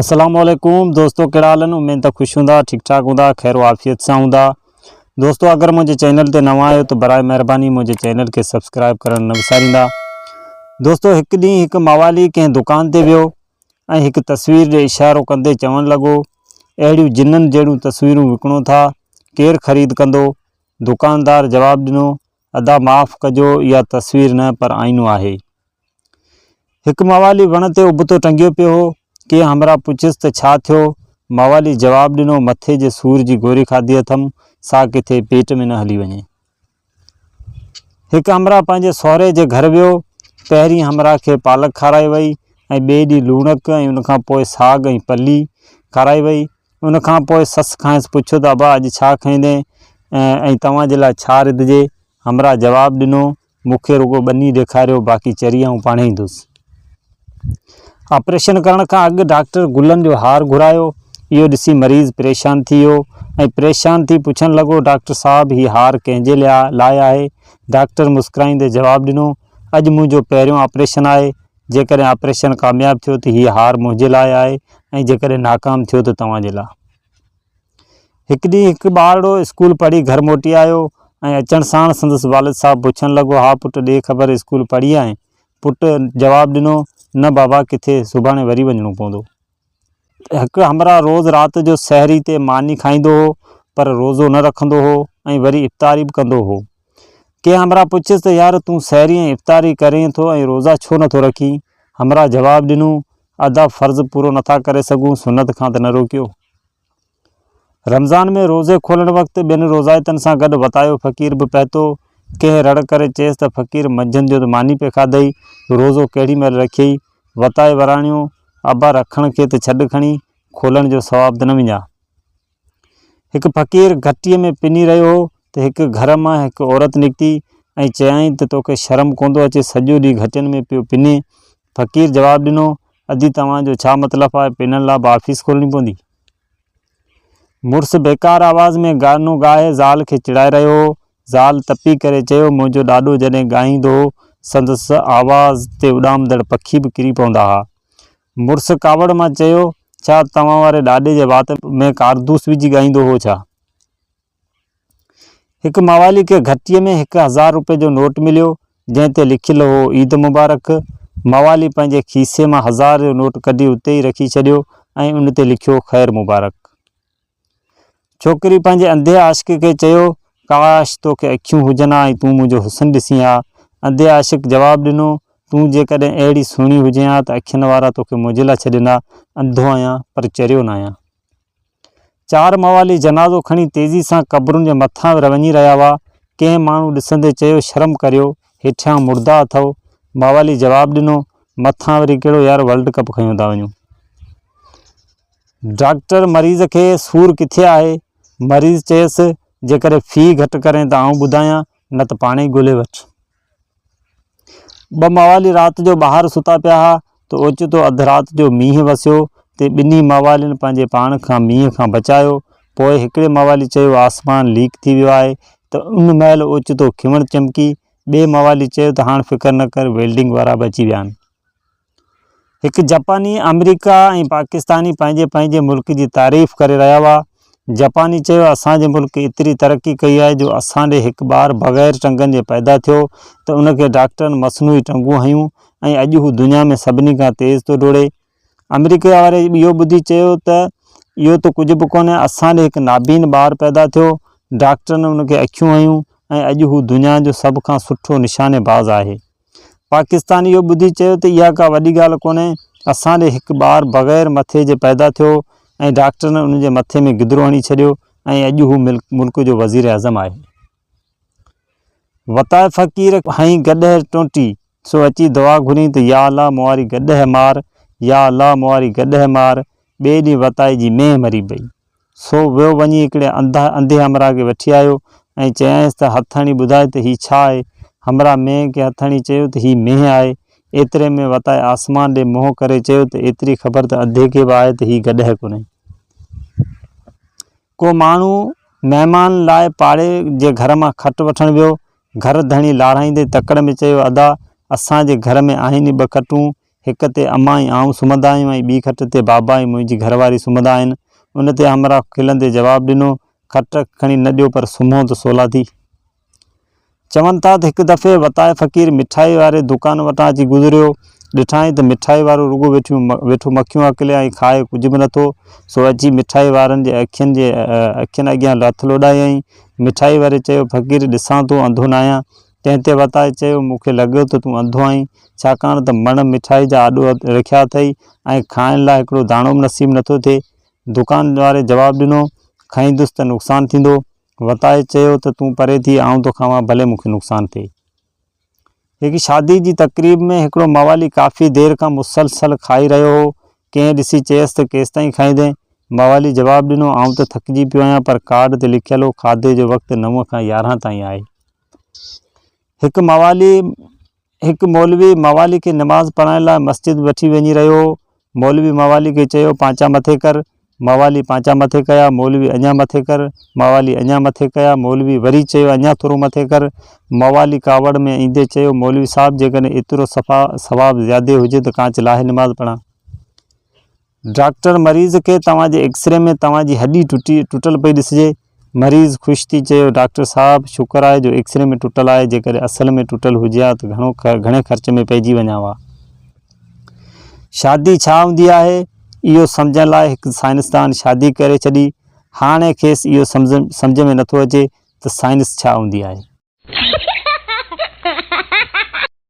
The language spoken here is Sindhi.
السلام عليڪم دوستو ڪهڙا حال آهن اميد ته خوش هوندا ٺيڪ ٺاڪ هوندا خير و عافيت سان هوندا دوستو اگر منهنجي چينل تي نوان آهيو ته برائي مهرباني منهنجي چينل کي سبسڪرائب ڪرڻ نه وساريندا دوستو هڪ ڏينهن هڪ موالي ڪنهن دڪان تي ويو ۽ هڪ تصوير ڏي اشارو ڪندي چوڻ لڳو اهڙيون جنن جهڙيون تصويرون وڪڻو ٿا ڪير خريد ڪندو دڪاندار جواب ڏنو ادا معاف ڪجو اها تصوير نه پر آئينو آهي هڪ موالي وڻ تي ابتو ٽنگيو پيو هو. ڪنهن همراهه پڇيس ته ڇا ٿيو؟ موالي جواب ڏنو، مٿي جي سور جي گوري کاڌي اٿم، سا ڪٿي پيٽ ۾ نه هلي وڃي. هڪ همراهه پنهنجي سهري جي گهر ويو. پهرين همراهه کي پالڪ کارائي وئي ۽ ٻئي ڏينهن لوڻڪ ۽ ان کان پوء ساڳ ۽ پلي کارائي وئي. ان کان پوء سس کانئس پڇيو ته ابا اڄ ڇا کائيندين ۽ توهان جي لاء ڇا رڌجي؟ همراهه جواب ڏنو مون کي رڳو ٻني ڏيکاريو باقي چري آئون پاڻهي ايندس. آپريشن ڪرڻ کان اڳ ڊاڪٽر گلن جو هار گهرايو. اهو ڏسي مريض پريشان ٿي ويو ۽ پريشان ٿي پڇڻ لڳو ڊاڪٽر صاحب هي هار ڪنهن جي لاء آهي؟ ڊاڪٽر مسڪرائيندي جواب ڏنو اڄ منهنجو پهريون آپريشن آهي، جيڪڏهن آپريشن ڪامياب ٿيو ته هي هار منهنجي لاء آهي ۽ جيڪڏهن ناڪام ٿيو ته توهان جي لاء. هڪ ڏينهن هڪ ٻارڙو اسڪول پڙهي گهر موٽي آيو ۽ اچڻ ساڻ سندس والد صاحب پڇڻ لڳو، ها پٽ ڏي خبر اسڪول پڙهي آئين؟ پٽ جواب ڏنو، نه بابا ڪٿي، سڀاڻي وري وڃڻو پوندو. هڪ همراهه روز رات جو سحري تي ماني کائيندو هو پر روزو نه رکندو هو ۽ وري افطاري به ڪندو هو. ڪنهن همراهه پڇيس ته يار تون سحري ۽ افطاري ڪرين ٿو ۽ روزا ڇو نٿو رکين؟ همراهه جواب ڏنو، ادا فرض پورو نٿا ڪري سگهون سنت کان ته نه روڪيو. رمضان ۾ روزي کولڻ وقت ٻين روزائتن سان گڏ وتايو فقير به پهتو. ڪنهن رڙ ڪري چيس ته فقير منجهند جو ته ماني پئي کاڌئي، روزو ڪهڙي مهل رکيئي؟ وتائي وراڻيو، ابا رکڻ کي ته ڇڏ کڻي، کولڻ جو ثواب ته نه وڃاء. هڪ فقير گهٽيء ۾ پني رهيو هو ته هڪ گهر مان هڪ عورت نڪتي ۽ چيائين ته توکي شرم ڪونه ٿو اچي سڄو ڏينهن گهٽين ۾ پيو پنين؟ فقير جواب ڏنو، ادي توهان جو ڇا مطلب آهي پنڻ لاء به آفيس کولڻي پوندي؟ مڙس بيڪار آواز ۾ گانو ڳائي زال کي چڙائي رهيو هو. زال تپي ڪري چيو، منهنجو ڏاڏو جڏهن ڳائيندو هو سندس آواز تي اڏامندڙ پکي به ڪري پوندا ها. مڙس ڪاوڙ مان چيو، ڇا توهان واري ڏاڏي جي وات ۾ ڪاردوس وجهي ڳائيندو هو ڇا؟ هڪ موالي کي گهٽيء ۾ 1000 روپين جو نوٽ مليو، جنهن تي لکيل هو عيد مبارڪ. موالي پنهنجي کيسي مان هزار جو نوٽ ڪڍي اتي ئي رکي ڇڏيو ۽ ان تي لکيو خير مبارڪ. ڇوڪري پنهنجي انڌي عاشق کي چيو، ڪاش توکي اکيون هجن ها ۽ تون منهنجو حسن ڏسين ها. انڌي عاشق جواب ڏنو، تون جيڪڏهن اهڙي سهڻي هجين ها ته اکين وارا توکي منهنجي لاء ڇڏين ها. انڌو آهيان، پر چريو ناهيان. چار موالي جنازو کڻي تيزي سان قبرن جي مٿان وڃي رهيا هئا. ڪنهن ماڻهو ڏسندي چيو، شرم ڪريو، هيٺيان مردا اٿئو. موالي جواب ڏنو، مٿان وري ڪهڙو يار ورلڊ ڪپ کنيو ٿا وڃون. ڊاڪٽر مريض کي سور ڪٿي آهي؟ مريض چيس، جيڪڏهن في گهٽ ڪرين ته آئون ٻڌايان، نه ته پاڻ ئي ڳولي وٺ. ٻه موالي رات جو ٻاهر ستا پيا ها ته اوچتو اڌ رات جو مينهن وسيو تي ٻنهي موالين پنهنجي پاڻ کان مينهن کان بچايو. پوء هڪڙي موالي چيو آسمان ليڪ ٿي ويو آهي ته ان مهل اوچتو کنوڻ چمڪي. ٻئي موالي چيو ته هاڻ فڪر نه ڪر ويلڊنگ وارا به اچي ويا آهن. هڪ جپاني، آمريڪا ۽ پاڪستاني پنهنجي پنهنجي ملڪ جي تعريف ڪري رهيا هئا. جپاني چيو اسان جي ملڪ ايتري ترقي ڪئي آهي جو اسان ڏي هڪ ٻار بغير ٽنگن جي پيدا ٿيو ته ان کي ڊاڪٽرن مصنوعي ٽنگون هنيون ۽ اڄ هو دنيا ۾ سڀني کان تيز ٿو ڊوڙي. آمريڪا واري اهو ٻڌي چيو ته اهو ته ڪجهه به ڪونهي اسان ڏي هڪ نابين ٻار پيدا ٿيو ڊاڪٽرن ان کي اکيون هنيون ۽ اڄ هو دنيا جو سڀ کان سٺو نشاني باز آهي. پاڪستان اهو ٻڌي چيو ته اها ڪا وڏي ڳالهه ڪونهي، اسان ڏي هڪ ٻار بغير مٿي جي پيدا ٿيو ۽ ڊاڪٽرن ان جي مٿي ۾ گدرو هڻي ڇڏيو ۽ اڄ هو ملڪ جو وزيراعظم آهي. وتائي فقير هنئي گڏهه ٽونٽي، سو اچي دعا گهرين ته يا الله مون واري گڏهه مار، يا الله مون واري گڏهه مار، ٻئي ڏينهن وتائي جي مينهن مري پئي. سو ويو وڃي هڪڙي انڌي همراهه کي وٺي آيو ۽ چيائينس ته هٿ هڻي ٻڌاء ته هي ڇا آهي؟ همراهه مينهن کي هٿ هڻي چيو ته هي مينهن آهي. ايتري ۾ وتائي آسمان ڏي منهن ڪري چيو ته ايتري خبر ته انڌي کي به آهي ته هي گڏهه ڪونهي. ڪو ماڻهو مهمان لاء پاڙي جي گهر مان کٽ وٺڻ ويو. گهر ڌڻي لارائيندي تڪڙ ۾ چيو ادا اسان جي گهر ۾ آهن ئي ٻه کٽون، هڪ تي امان ۽ آئون سمهندا آهيون ۽ ٻي کٽ تي بابا ۽ منهنجي گهر واري سمهندا آهن. ان تي همراهه کلندي جواب ڏنو، کٽ کڻي نه ڏيو پر سمهو ته سولا ٿي. چون ٿا ته هڪ دفعي وتائي فقير مٺائي واري دڪان وٽان اچي گذريو. ڏٺائين ته مٺائي وارو رڳو ويٺيون ويٺو مکيون اڪلي ۽ کائي ڪجهه به نٿو، سو اچي مٺائي وارن جي اکين جي اکين اڳيان هٿ لوڏايائين. مٺائي واري چيو، فقير ڏسان ٿو، انڌو ناهيان. تنهن تي وتائي چيو، مون کي لڳيو ته تون انڌو آهين، ڇاڪاڻ ته مڻ مٺائي جا آڏو رکيا اٿئي ۽ کائڻ لاء هڪڙو داڻو به نصيب نٿو ٿئي. دڪان واري جواب ڏنو، کائيندس ته نقصان ٿيندو. وتائي چيو ته تون پري ٿي، آئون ٿو کاوان، ڀلي مون کي نقصان ٿئي. هڪ شادي جي تقريب ۾ هڪڙو موالي ڪافي دير کان مسلسل کائي رهيو هو. ڪنهن ڏسي چيس ته ڪيستائين کائيندين؟ موالي جواب ڏنو، آئون ته ٿڪجي پيو آهيان پر ڪارڊ تي لکيل هو کاڌي جو وقت نو کان 11 تائين آهي. هڪ موالي هڪ مولوي موالي کي نماز پڙهائڻ لاء مسجد وٺي وڃي رهيو هو. مولوي موالي کي چيو، پانچا مٿي ڪر. موالي پانچا مٿي ڪيا. مولوي اڃا مٿي ڪر. موالي اڃا مٿي ڪيا. مولوي وري چيو، اڃا ٿورو مٿي ڪر. موالي ڪاوڙ ۾ ايندي چيو، مولوي صاحب جيڪڏهن ايترو صفا ثواب زيادي هجي ته ڪانچ لاهي نماز پڙهان. ڊاڪٽر مريض کي توهان جي ايڪسري ۾ توهان جي هڏي ٽٽي ٽٽل پئي ڏسجي. مريض خوش ٿي چيو ڊاڪٽر صاحب شڪر آهي جو ايڪسري ۾ ٽٽل آهي جيڪڏهن اصل ۾ ٽٽل هجي ها ته گهڻو گهڻي خرچ ۾ پئجي وڃان ها. شادي ڇا هوندي آهي اهو سمجهڻ لاء هڪ سائنسدان شادي ڪري ڇڏي. هاڻي کيس اهو سمجهه ۾ نٿو اچي ته سائنس ڇا هوندي آهي.